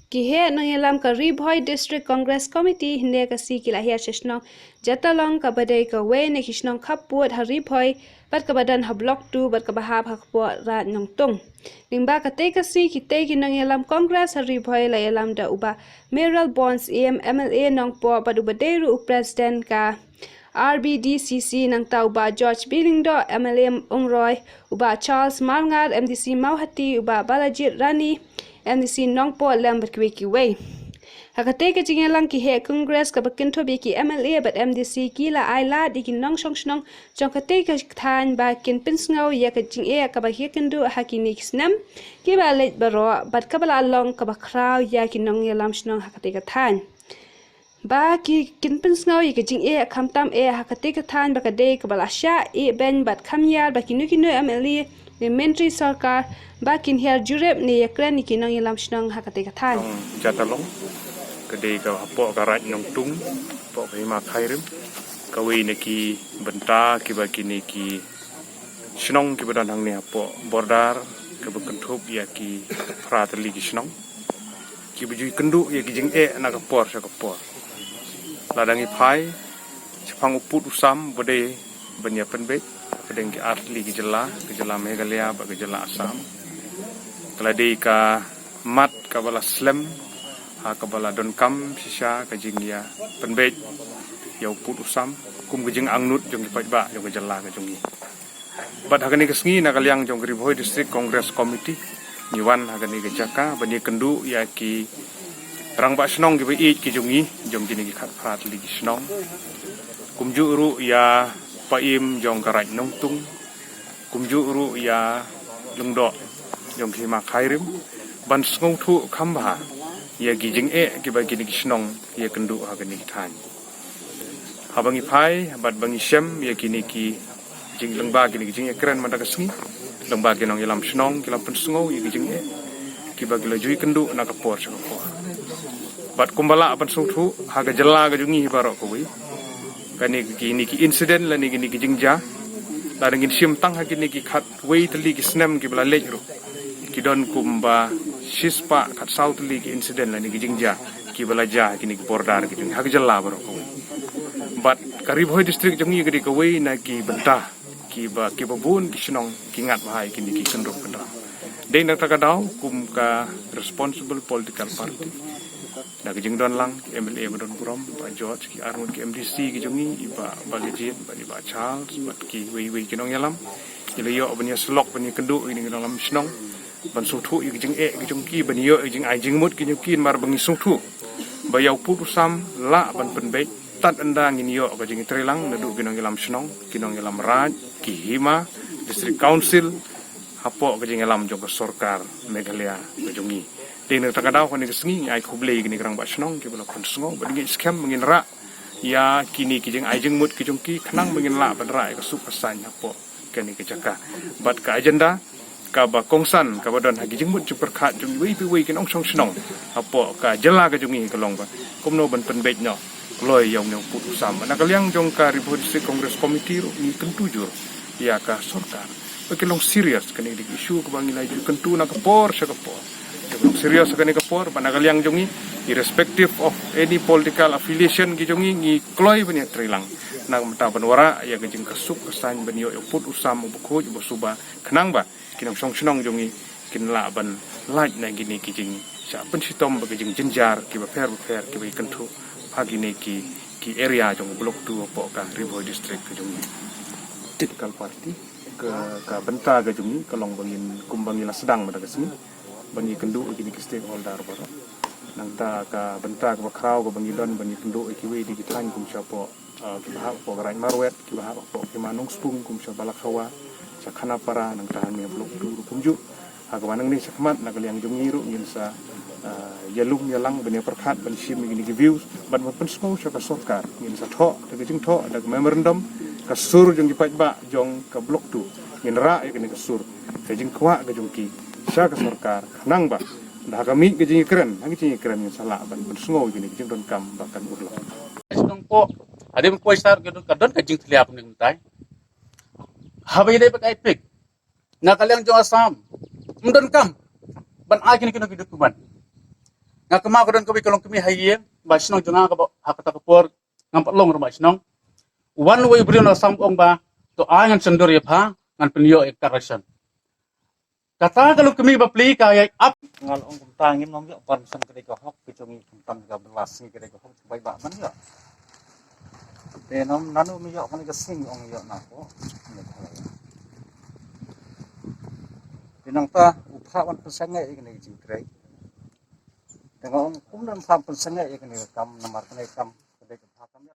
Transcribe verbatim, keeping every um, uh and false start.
Ki heh nongïalam ka Ri Bhoi District Congress Committee hynne ka sngi ki la hiar sha shnong Jatalong kaba dei kawei na ki shnong khappud ha Ri Bhoi bad kaba don ha Block two bad kaba hap ha kpoh Raid Nongtung. Lyngba katei ka sngi kitei ki nongïalam Congress ha Ri Bhoi la ïalam da u Bah Mayralborn Syiem, M L A Nongpoh bad uba dei ruh u President ka R B D C C, nangta u Bah George B Lyngdoh, M L A Umroi, u Bah Charles Marngar, M D C Mawhati, u Bah Balajied Rani, M D C Nongpoh lem bad kiwei kiwei. Ha katei ka jingïalang ki heh Congress kaba kynthup ïa ki M L A bad M D C ki la ai lad ïa ki nongshong shnong jong katei ka thaiñ ba kin pynsngew ïa ka jingeh kaba ki ïakynduh ha kine ki snem kiba la leit baroh bad kaba la long kaba khraw ïa ki nongïalam shnong ha katei ka thaiñ. Ba ki kin pynsngew ïa ka jingeh khamtam eh ha katei ka thaiñ ba ka dei kaba la shah ïehbeiñ bad kham ïar ba kino kino M L A ne myntri sorkar ba kin hiar jurip ne ïakren ïa ki nongïalam shnong ha katei ka thaiñ. Nong Jatalong, ka dei ka hapoh ka Raid Nongtung, hapoh ka Hima Khyrim, kawei na ki bynta kiba kine ki shnong kiba don hangne hapoh border kaba kynthup ïa ki phra tylli ki shnong kiba ju ïakynduh ïa ki jingeh na ka por sha ka por. Lada ngi phai shaphang u pud u sam ba dei ban ïa pynbeit hapdeng ki ar tylli ki jylla, ka jylla Meghalaya bad ka jylla Assam, ka la dei ka mat kaba la slem ha kaba la donkam shisha ka jingïa pynbeit ïa u pud u sam kum ka jingangnud jong ki paidbah jong ka jylla ka jong ngi. Bad ha kane ka sngi na ka liang jong ka Ri Bhoi District Congress Committee ngi wan ha kane ka jaka ban ïakynduh ïa ki rangbah shnong kiba ïeit ki jong ngi, jong kine ki khatphra tylli ki shnong, kumjuh ruh ïa paim jong ka Raid Nongtung, kumjuh ruh ïa Lyngdoh jong ka Hima Khyrim, ban sngewthuh kham bha ïa ki jingeh kiba kine ki shnong ki ïakynduh ha kane ka thaiñ. Haba ngi phai bad ba ngi shem ïa kine ki jing, lyngba kine ki jingïakren mynta ka sngi, lyngba ki nongïalam shnong ki la pynsngew ïa ki jingeh kiba ki la ju ïakynduh na ka por sha ka por. Bad kumba lah ban sngewthuh, ha ka jylla ka jong ngi hi baroh kawei, kane, kine ki incident lane kine ki jingjia, lada ngin shim tang ha kine ki khatwei tylli ki snem kiba la leit ruh, ki don kumba shispah khatsaw tylli ki incident lane ki jingjia kiba la jia ha kine ki border ki jong ngi ha ka jylla baroh kawei. Bad ka Ri Bhoi District jong ngi ka dei kawei na ki bynta kiba, kiba bun ki shnong ki ngat bha ïa kine ki kyndrup kynram. Dei na kata ka daw kum ka responsible political party, na ka jingdon lang ki M L A ba don burom, Bah George, ki arngut ki M D C ki jong ngi, i Bah Balajied bad i Bah Charles bad kiwei wei ki nongïalam, ngi la ïoh ban ïasyllok ban ïakynduh ïa kine ki nongïalam shnong ban sngewthuh ïa ki jingeh ki jong ki, ban ïoh ïa ki jingai jingmut ki jong ki, namar ba ngi sngewthuh ba ïa u pud u sam lah ban pynbeit tad ynda ngin ïoh ka jingtreilang naduh ki nongïalam shnong, ki nongïalam raid, ki hima, District Council, hapoh ka jingïalam jong ka sorkar Meghalaya ka jong ngi. Dei na kata ka daw kane ka sngi ngi ai khublei ïa kine ki rangbah shnong kiba la pynsngew, bad ngi skhem ba ngin rah ïa kine ki jingai jingmut ki jong ki khnang ba ngin lah ban rah ïa ka suk ka saiñ hapoh kane ka jaka. Bad ka agenda kaba kongsan kaba don ha ki jingmut jingpyrkhat jong iwei pa iwei ki nongshong shnong hapoh ka jylla ka jong ngi ka long ba kumno ban pynbeit noh kloi ïa une u pud u sam. Bad na ka liang jong ka Ri Bhoi District Congress Committee ruh ngi kyntu jur ïa ka sorkar ba ki long serious, kane ka dei ka issue kaba ngi la ju kyntu na ka por sha ka por. Ki long serious ha kane ka por, bad na ka liang jong ngi, irrespective of any political affiliation ki jong ngi, ngi kloi ban ïatreilang na ka bynta ban wanrah ïa ka jingkyrkhu ka saiñ ban ïoh ïa u pud u sam uba khuid uba suba, khnang ba ki nongshong shnong jong ngi kin lah ban lait na kine ki jingshah pynshitom bad ki jingjynjar kiba pher bapher kiba ïakynthuh ha kine ki, ki area jong Block two hapoh ka Ri Bhoi District ka jong ngi. Political party, ka, ka bynta ka jong ngi ka long ba ngin, kumba ngi la sdang mynta ka sngi, ban ïakynduh ïa kine ki stakeholder baroh. Nangta ka bynta kaba khraw kaba ngi don ban ïakynduh ïa kiwei de ki thaiñ kum shapoh, ah, kiba hap hapoh ka Raid Marwet, kiba hap hapoh ka Hima Nongspung kum sha Balakhawa, sha Khanapara, nangta hangne Block two ruh kumjuh. Ha kaba nangne shakhmat na ka liang jong ngi ruh ngin sa, ah, ïalum ïalang ban ïapyrkhat ban shim ïa kine ki views bad ban pynsngew sha ka sorkar. Ngin sa thoh da ka jingthoh da ka memorandum, ka sur jong ki paidbah jong ka Block two. Ngin rah ïa kane ka sur, ka jingkwah ka jong ki sha ka sorkar, khnang ba da ha ka miej ka jingïakren, ha ka jingïakren ngin sa lah ban pynsngew ïa kine ki jingdonkam ba kan urlong. Shnong Poh, hadien poh sar ka don, ka don ka jingtylliah pynïeng mynta. Haba ïadei bad ka IPIC na ka liang jong Assam, ym donkam ban ai kine kine ki document. Nga kynmaw ka don kawei ka longkmie ha ïing ba shnong jong nga kaba ha kata ka por ngam pat long rangbah shnong. Wan uwei u briew na Assam u ong ba to ai ngan shon dur ïa pha, ngan pynïoh ïa ka ration. Kata ka longkmie ba pli ka ïai ap. Nga la ong kumta, ngim nym ïoh ban shen ka dei ka hok ka jong ngi, kumta ka blas ngi ka dei ka hok bai ba ban ïoh. Te nym nanu me ïoh kane ka sngi, ong ïoh na ko. Te nangta u phah wan pynsangeh ïa kane ka jingtrei. Te nga ong kumno phah pynsangeh ïa kane ka kam, namar kane ka kam